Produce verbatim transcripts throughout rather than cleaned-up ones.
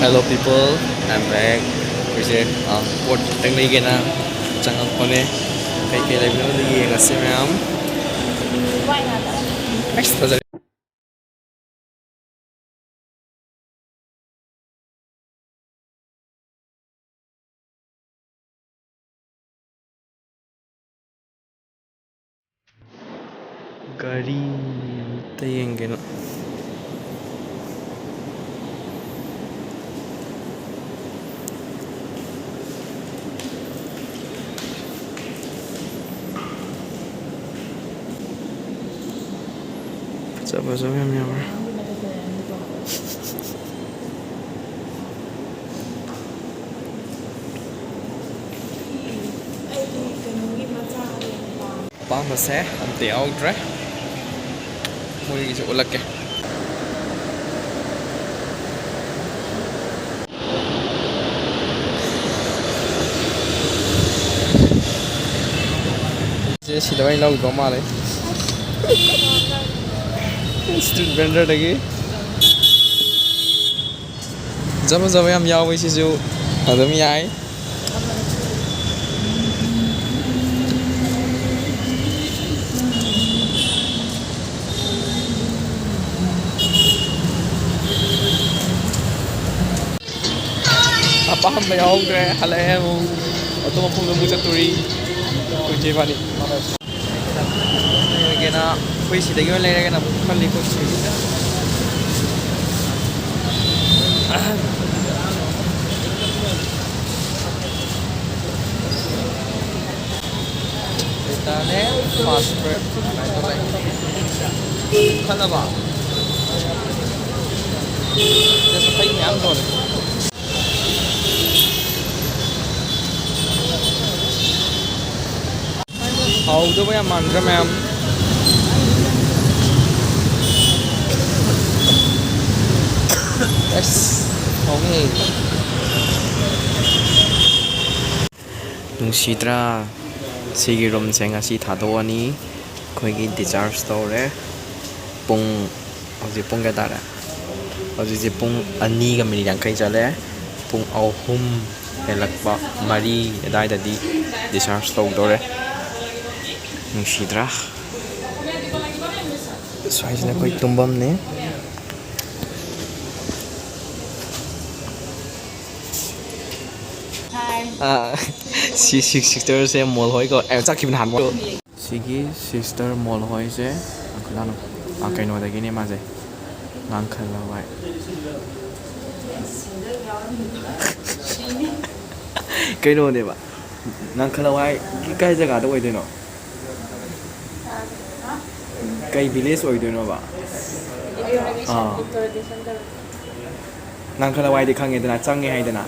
Hello people, I'm back. ꯑꯩꯈꯣꯏꯁꯦ, ꯑ, ꯄꯣꯠ ꯈꯤꯇꯪ ꯂꯩꯒꯦꯅ ꯆꯪꯉꯛꯄꯅꯦ꯫ ꯀꯩꯀꯩ ꯂꯩꯕꯅꯣꯗꯤ ꯌꯦꯡꯉꯁꯤ ꯃꯌꯥꯝ꯫ ꯑꯁ, ꯐꯖꯔꯦ꯫ ꯒꯥꯔꯤ ꯑꯝꯇ ꯌꯦꯡꯒꯦꯅ꯫ ꯐꯖ ꯐꯖꯕ ꯌꯥꯝ ꯌꯥꯎꯔꯦ꯫ ꯑꯄꯥꯝꯕꯁꯦ ꯑꯝꯇ ꯌꯥꯎꯗ꯭ꯔꯦ꯫ ꯃꯣꯏꯒꯤꯁꯦ ꯎꯠꯂꯛꯀꯦ꯫ ꯁꯦ ꯁꯤꯗ ꯑꯣꯏꯅ ꯂꯧꯗꯧ ꯃꯥꯜꯂꯦ꯫ ꯁ꯭ꯇ꯭ꯔꯤꯠ ꯚꯦꯟꯗꯔꯗꯒꯤ꯫ ꯐꯖ ꯐꯖꯕ ꯌꯥꯝ ꯌꯥꯎꯋꯦ ꯁꯤꯁꯨ꯫ ꯑꯗꯨꯝ ꯌꯥꯏ꯫ ꯑꯄꯥꯝꯕ ꯌꯥꯎꯍꯧꯗ꯭ꯔꯦ꯫ ꯍꯜꯂꯛꯑꯦ ꯑꯃꯨꯛ꯫ ꯑꯇꯣꯞꯄ ꯃꯐꯝꯗ ꯑꯃꯨꯛ ꯆꯠꯇꯣꯔꯤ꯫ ꯑꯩꯈꯣꯏ ꯆꯦ ꯏꯕꯥꯅꯤ꯫ ꯂꯩꯔꯒꯦꯅ, ꯑꯩꯈꯣꯏ ꯁꯤꯗꯒꯤ ꯑꯣꯏꯅ ꯂꯩꯔꯒꯦꯅ ꯈꯜꯂꯤ ꯑꯩꯈꯣꯏ ꯆꯦ꯫ ꯇꯥꯅꯦ, ꯐꯥꯁ ꯕ꯭ꯔꯦꯛ ꯁꯨꯃꯥꯏꯅ ꯇꯧꯋꯦ꯫ ꯈꯜꯂꯕ? ꯁꯤꯗꯁꯨ ꯍꯩ ꯃꯌꯥꯝ ꯌꯣꯜꯂꯦ꯫ ꯍꯥꯎꯗꯧꯕ ꯌꯥꯝ ꯃꯥꯟꯗ꯭ꯔꯥ ꯃꯌꯥꯝ? ꯑꯁ, ꯍꯥꯎꯅꯤ꯫ ꯅꯨꯡꯁꯤꯗ꯭ꯔꯥ? ꯁꯤꯒꯤ ꯔꯨꯝꯁꯦ ꯉꯁꯤ ꯊꯥꯗꯣꯛꯑꯅꯤ꯫ ꯑꯩꯈꯣꯏꯒꯤ ꯗꯤꯆꯥꯔꯖ ꯇꯧꯔꯦ꯫ ꯄꯨꯡ, ꯍꯧꯖꯤꯛ ꯄꯨꯡ ꯀꯌꯥ ꯇꯥꯔꯦ? ꯍꯧꯖꯤꯛꯁꯦ ꯄꯨꯡ ꯑꯅꯤꯒ ꯃꯤꯅꯤꯠ ꯌꯥꯡꯈꯩ ꯆꯠꯂꯦ꯫ ꯄꯨꯡ ꯑꯍꯨꯝ ꯍꯦꯜꯂꯛꯄ, ꯃꯔꯤ ꯑꯗꯨꯋꯥꯏꯗꯗꯤ discharge ꯇꯧꯗꯧꯔꯦ꯫ ꯅꯨꯡꯁꯤꯗ꯭ꯔꯥ? ꯁ꯭ꯋꯥꯏꯁꯤꯅ ꯑꯩꯈꯣꯏ ꯇꯨꯝꯐꯝꯅꯦ꯫ ꯑꯥ, ꯁꯤ ꯁꯤꯛꯁ ꯁꯤꯁꯇꯔꯁꯦ ꯃꯣꯜ ꯍꯣꯏꯀꯣ꯫ ꯑꯦ, ꯆꯠꯈꯤꯕ ꯅꯍꯥꯟ ꯃꯣꯜ꯫ ꯁꯤꯒꯤ ꯁꯤꯁꯇꯔ ꯃꯣꯜ ꯍꯣꯏꯁꯦ, ꯑꯥ, ꯀꯩꯅꯣꯗꯒꯤꯅꯦ ꯃꯥꯁꯦ, ꯉꯥꯡꯈꯜ ꯂꯋꯥꯏ꯫ ꯀꯩꯅꯣꯅꯦꯕ, ꯉꯥꯡꯈꯜ ꯂꯋꯥꯏꯒꯤ ꯀꯥꯏ ꯖꯒꯥꯗ ꯑꯣꯏꯗꯣꯏꯅꯣ? ꯀꯩ village ꯑꯣꯏꯗꯣꯏꯅꯣꯕ? ꯑꯥ꯫ ꯉꯥꯡꯈꯜ ꯂꯋꯥꯏꯗꯤ ꯈꯪꯉꯦꯗꯅ, ꯆꯪꯉꯦ ꯍꯥꯏꯗꯅ꯫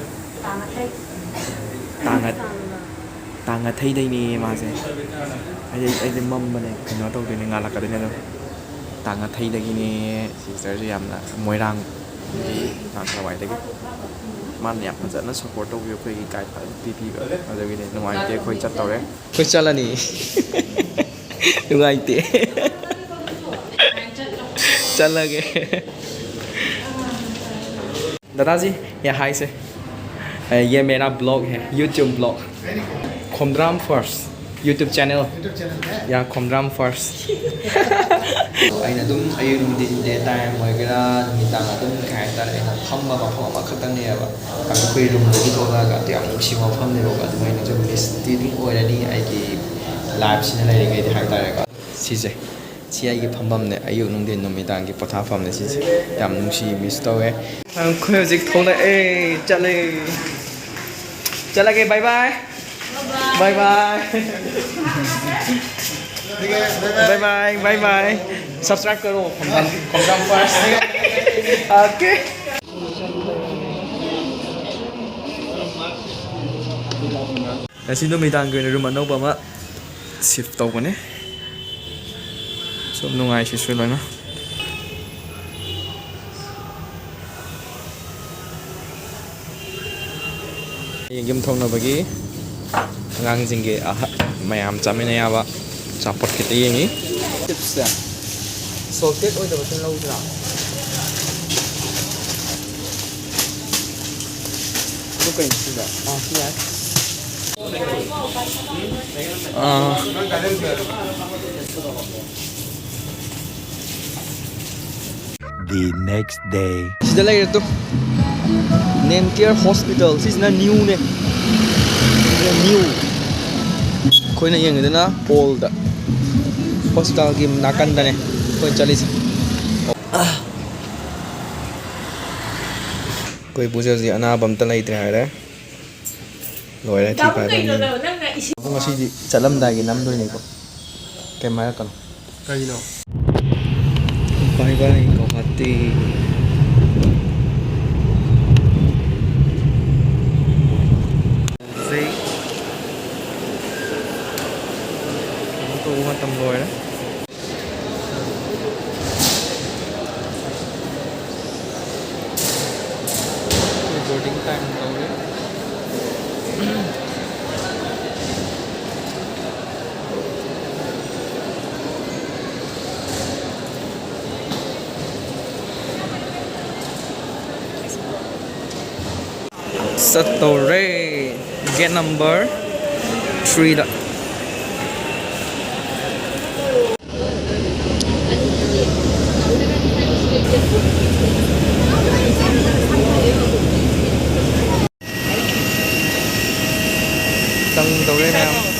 ꯇꯥꯡꯉ-, ꯇꯥꯡꯉꯊꯩꯗꯩꯅꯦꯌꯦ ꯃꯥꯁꯦ꯫ ꯑꯩꯗꯤ, ꯑꯩꯗꯤ ꯃꯝꯕꯅꯦ, ꯀꯩꯅꯣ ꯇꯧꯗꯣꯏꯅꯦ, ꯉꯥꯜꯂꯛꯀꯗꯣꯏꯅꯦ ꯑꯗꯨꯝ꯫ ꯇꯥꯡꯉꯊꯩꯗꯒꯤꯅꯦ ꯁꯤꯁꯇꯔꯁꯦ, ꯌꯥꯝꯅ ꯃꯣꯏꯔꯥꯡꯒꯤ ꯉꯥꯡꯈꯜ ꯂꯋꯥꯏꯗꯒꯤ꯫ ꯃꯥꯅ ꯌꯥꯝ ꯐꯖꯅ support ꯇꯧꯕꯤꯕ, ꯑꯩꯈꯣꯏꯒꯤ guide ꯐꯖꯅ ꯄꯤꯕꯤꯕ꯫ ꯑꯗꯨꯒꯤꯅꯦ, ꯅꯨꯡꯉꯥꯏꯇꯦ, ꯑꯩꯈꯣꯏ ꯆꯠꯇꯧꯔꯦ꯫ ꯑꯩꯈꯣꯏ ꯆꯠꯂꯅꯤ꯫ ꯅꯨꯡꯉꯥꯏꯇꯦ꯫ ꯆꯠꯂꯒꯦ꯫ दादाजी, ये हाय से। ये मेरा ब्लॉग है, YouTube ब्लॉग। ꯈꯣꯝꯗ꯭ꯔꯥꯝ ꯐꯥꯔꯁ YouTube channel꯫ YouTube channel ꯅꯦ? ꯌꯥ, ꯈꯣꯝꯗ꯭ꯔꯥꯝ ꯐꯥꯔꯁ꯫ ꯑꯩꯅ ꯑꯗꯨꯝ ꯑꯌꯨꯛ ꯅꯨꯡꯊꯤꯟ, day time ꯑꯣꯏꯒꯦꯔꯥ, ꯅꯨꯃꯤꯗꯥꯡ, ꯑꯗꯨꯝ, ꯀꯩ ꯍꯥꯏꯇꯥꯔꯦ, ꯑꯩꯅ ꯐꯝꯕ ꯃꯐꯝ ꯑꯃꯈꯛꯇꯪꯅꯦꯕ꯫ ꯑꯗꯨ ꯑꯩꯈꯣꯏ ꯔꯨꯝꯗꯒꯤ ꯊꯣꯛꯂꯛꯑꯒ ꯑꯗꯨ ꯌꯥꯝ ꯅꯨꯡꯁꯤꯕ ꯃꯐꯝꯅꯦꯕꯀꯣ꯫ ꯑꯗꯨꯃꯥꯏꯅꯁꯨ ꯃꯤꯁꯇꯤ ꯑꯗꯨꯝ ꯑꯣꯏꯔꯅꯤ ꯑꯩꯒꯤ ꯂꯥꯏꯐꯁꯤꯅ ꯂꯩꯔꯤꯉꯩꯗꯤ ꯍꯥꯏꯇꯥꯔꯦꯀꯣ꯫ ꯁꯤꯁꯦ, ꯁꯤ ꯑꯩꯒꯤ ꯐꯝꯐꯝꯅꯦ, ꯑꯌꯨꯛ ꯅꯨꯡꯊꯤꯟ ꯅꯨꯃꯤꯗꯥꯡꯒꯤ ꯄꯣꯊꯥꯐꯝꯅꯦ ꯁꯤꯁꯦ꯫ ꯌꯥꯝ ꯅꯨꯡꯁꯤ, ꯃꯤꯁ ꯇꯧꯋꯦ꯫ ꯑꯩꯈꯣꯏ ꯍꯧꯖꯤꯛ ꯊꯣꯛꯂꯛꯑꯦ, ꯆꯠꯂꯦ꯫ ꯆꯠꯂꯒꯦ, bye bye. Bye bye. Bye bye, bye bye. Subscribe करो, ꯈꯣꯝꯗ꯭ꯔꯥꯝ, ꯈꯣꯝꯗ꯭ꯔꯥꯝ ꯐꯥꯔꯁ꯫ Okay. ꯉꯁꯤ ꯅꯨꯃꯤꯗꯥꯡꯒꯤ ꯑꯣꯏꯅ ꯔꯨꯝ ꯑꯅꯧꯕ ꯑꯃ shift ꯇꯧꯕꯅꯦ꯫ ꯁꯨꯝ ꯅꯨꯡꯉꯥꯏ ꯁꯤꯁꯨ ꯂꯣꯏꯅ꯫ ꯍꯌꯦꯡ ꯌꯨꯝ ꯊꯣꯛꯅꯕꯒꯤ ꯑꯉꯥꯡꯁꯤꯡꯒꯤ ꯑꯍ-, ꯃꯌꯥꯝ ꯆꯥꯃꯤꯟꯅ ꯌꯥꯕ ꯑꯆꯥꯄꯣꯠ ꯈꯤꯇ ꯌꯦꯡꯉꯤ꯫ Chips ꯁꯦ salted ꯑꯣꯏꯗꯕꯁꯨ ꯂꯧꯁꯤꯔꯥ? ꯑꯗꯨ ꯀꯩꯅꯣ ꯁꯤꯗ? ꯑꯥ, ꯁꯤ ꯌꯥꯏ꯫ ꯑꯥ꯫ The next day. ꯁꯤꯗ ꯂꯩꯔꯦ ꯇꯨ꯫ ꯅꯦꯝꯀꯤꯌꯔ ꯍꯣꯁꯄꯤꯇꯥꯜ꯫ ꯁꯤꯁꯤꯅ ꯅ꯭ꯌꯨꯅꯦ꯫ ꯁꯤꯁꯤꯅ ꯅ꯭ꯌꯨ꯫ ꯑꯩꯈꯣꯏꯅ ꯌꯦꯡꯉꯤꯗꯨꯅ ꯑꯣꯜꯗ꯫ ꯍꯣꯁꯄꯤꯇꯥꯜꯒꯤ ꯅꯥꯀꯟꯗꯅꯦ ꯑꯩꯈꯣꯏ ꯆꯠꯂꯤꯁꯦ꯫ ꯑꯩꯈꯣꯏ ꯏꯄꯨꯁꯦ ꯍꯧꯖꯤꯛ ꯑꯅꯥꯕ ꯑꯝꯇ ꯂꯩꯇ꯭ꯔꯦ ꯍꯥꯏꯔꯦ꯫ ꯂꯣꯏꯔꯦ, ꯊꯤ ꯐꯥꯏꯕ ꯃꯤ꯫ ꯉꯁꯤꯗꯤ ꯆꯠꯂꯝꯗꯥꯏꯒꯤ ꯅꯝꯗꯣꯏꯅꯤꯀꯣ꯫ ꯀꯩꯝ ꯍꯥꯏꯔꯛꯀꯅꯨ꯫ ꯀꯩꯅꯣ? Bye bye, Guwahati. ꯍꯧꯖꯤꯛ ꯀꯩꯅꯣ ꯇꯧꯕ ꯃꯇꯝ ꯂꯣꯏꯔꯦ꯫ Boarding time ꯇꯧꯔꯦ꯫ ꯆꯠꯇꯧꯔꯦ꯫ Gate number three ꯗ꯫ ꯆꯪꯗꯧꯔꯦ ꯃꯌꯥꯝ꯫